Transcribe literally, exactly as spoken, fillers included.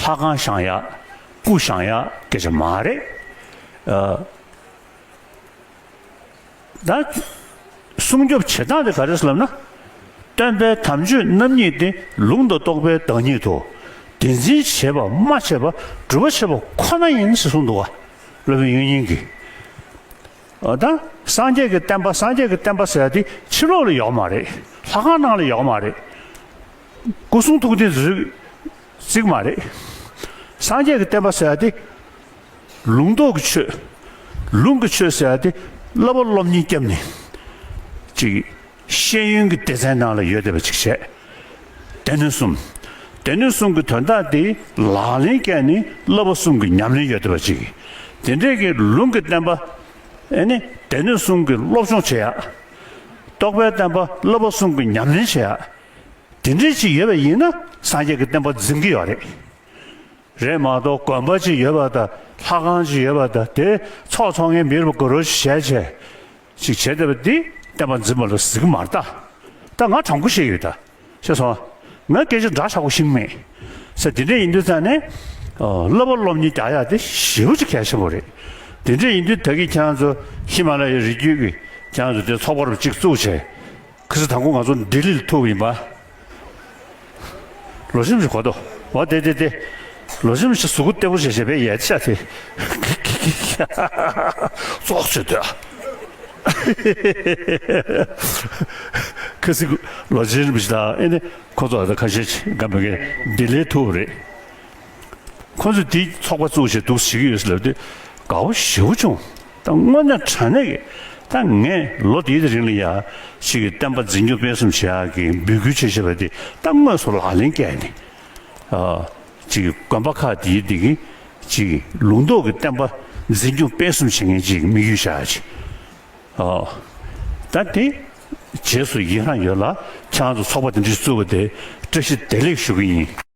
ལྷ་ཁང་བཞེངས་ཡག་སྐུ་བཞེངས་ཡག་སྐད་ཆ་མ་རེད། ཨ། ད་སྲུང་སྐྱོབ་བྱེད་སྟངས་དེ་ག་རེ་ཟེར་ལབ་ན། སྟོན་པའི་དམ་ཆོས་རྣམ་གཉིས་ཏེ། ལུང་དང་རྟོགས་པའི་བདག་ཉིད་དོ། དེ་འཛིན་བྱེད་པ་སྨྲ་བྱེད་པ། སྒྲུབ་པ་བྱེད་པ་ཁོ་ན་ཡིན་ཞེས་གསུངས་འདུག་ག་སློབ་དཔོན་དབྱིག་གཉེན་གྱིས། ཨ། ད་སངས་རྒྱས་ཀྱི་བསྟན་པ། སངས་རྒྱས་ཀྱི་བསྟན་པ་ཟེར་ཡ་དེ་ཕྱི་ལོགས་ལ་ཡོད་མ་རེད། ལྷ་ཁང་ནང་ལ་ཡོད་མ་རེད། སྐུ་གསུང་ཐུགས་རྟེན་ཟེར་ཅིག་མ་རེད། སངས་རྒྱས་ཀྱི་བསྟན་པ་ཟེར་ཡ་དེ། ལུང་རྟོགས་ཀྱི་ཆོས། ལུང་གི་ཆོས་ཟེར་ཡ་དེ་བསླབ་པ་སློབ་གཉེར་བརྒྱབ་ནས་ཅིག་ཤེས་ཡོན་གྱི་སྡེ་ཚན་ནང་ལ་ཡོད་བསྡད་པ་ཅིག་བྱས། སྡེ་སྣོད་གསུམ། སྡེ་སྣོད་གསུམ་གྱི་དོན་དག་དེ་ལག་ལེན་བཀལ་ནས་བསླབ་པ་གསུམ་གྱི་ཉམས་ལེན་ཡོད་བསྡད་པ་ཅིག་དེ་འདྲས་ཀྱི་ལུང་གི་བསྟན་པ། ཨེ་ནི་སྡེ་སྣོད་གསུམ་གྱི་སློབ་སྦྱོང་བྱེད་ཡ། རྟོགས་པའི་བསྟན་པ་བསླབ་པ་གསུམ་གྱི་ཉམས་ལེན་བྱེད་ཡ། དེ་འདྲས་ཅིག་ཡོད་པ་ཡིན་ན་སངས་རྒྱས་ཀྱི་བསྟན་པ་འཛིན་གྱི་ཡོད་རེད། རེད་མ་གཏོགས་དགོན་པ་ཅིག་ཡོད་པ་དང་ལྷ་ཁང་ཅིག་ཡོད་པ་དང་དེ་ཚོགས་འཚོགས་མཁན་མི་རུ་དགའ་རོགས་ཞིག་བྱས་བྱས་ཅིག་བྱས་བསྡད་པ་འདི་བསྟན་པ་འཛིན་པ་ལ་ཟེར་གི་མ་རེད་ད། ད་ང་དྲང་པོ་བཤད་ཡོད་ད། ཤེས་སོང་། ང་སྐད་ཆ་འདྲ་ཆགས་པོ་ཤེས་མེད། ས་དེ་འདྲས་ཡིན་དུས་ཙང་ནས། ཨ། བསླབ་པ་སློབ་གཉེར་རྒྱག་ཡ་དེ་ཞེ་པོ་ཅིག་གལ་ཆེན་པོ་རེད། དེ་འདྲས་ཡིན་དུས་ད་གིན་ཁྱེད་རང་ཚོ་ཧི་མ་ལ་ཡའི་རི་རྒྱུད་ཀྱི་ཁྱེད་རང་ཚོ་དེ་ཚོགས་པ་རུ་གཅིག་བཙུགས་བྱས། ཁ་སང་དང་པོ་ང་ཚོ་ལྡི་ལི་ལ་ཐུག་པ་ཡིན་པ། ལོ་རྒྱུས་ཅིག་གོ་དོ། འོ་དེ་དེ་དེ། ལོ་རྒྱུས་ཅིག་གཟུགས་པོ་བརྟན་པོ་བྱས་བྱས་པས་ཡལ་ཆ་དེ། ཙོག་བྱེད་དོ། ཁ་སང་ལོ་རྒྱུས་ཅིག་དང་ཨེ་ནི་ཁོ་ཚོ་ད་ཁ་ཤས་ཅིག་ག་མེད་མཁན་ལྡི་ལི་ཐུག་པ་རེད། ཁོ་ཚོས་དེ་ཚོགས་པ་བཙུགས་བྱས་འདུག་བྱེད་ཀྱི་ཡོད་ཟེར་ལབ་དུས་དགའ་པོ་ཞེ་པོ་བྱུང་། ད་དངོས་གནས་དྲང་གནས་ཀྱི་ད་ངས་ལོ་དེའི་རིང་ལ་ཡ་ཅིག་གི་བསྟན་པ་འཛིན་སྐྱོང་སྤེལ་གསུམ་བྱེད་ཡག་གི་འབོད་སྐུལ་བྱེད་བྱེད་པ་དེ་ད་དངོས་སུ་ལག་ལེན་བཀལ་ནས། ཨ། ཅིག་གི་དགོན་པ་ཁག་དེའི་དེ་གི་ཅིག་གི་ལུང་རྟོགས་ཀྱི་བསྟན་པ་འཛིན་སྐྱོང་སྤེལ་གསུམ་བྱེད་མཁན་ཅིག་གི་དམིགས་ཡུལ་བཞག་ཡ་ཅིག་ཨ། ད་དེ་རྗེས་སུ་ཡི་རང་ཡོད་ལ་ཁྱེད་རང་ཚོ་ཚོགས་པ་དེ་འདྲ་བཙུགས་པ་དེ་བཀྲ་ཤིས་བདེ་ལེགས་ཞུ་གི་ཡིན།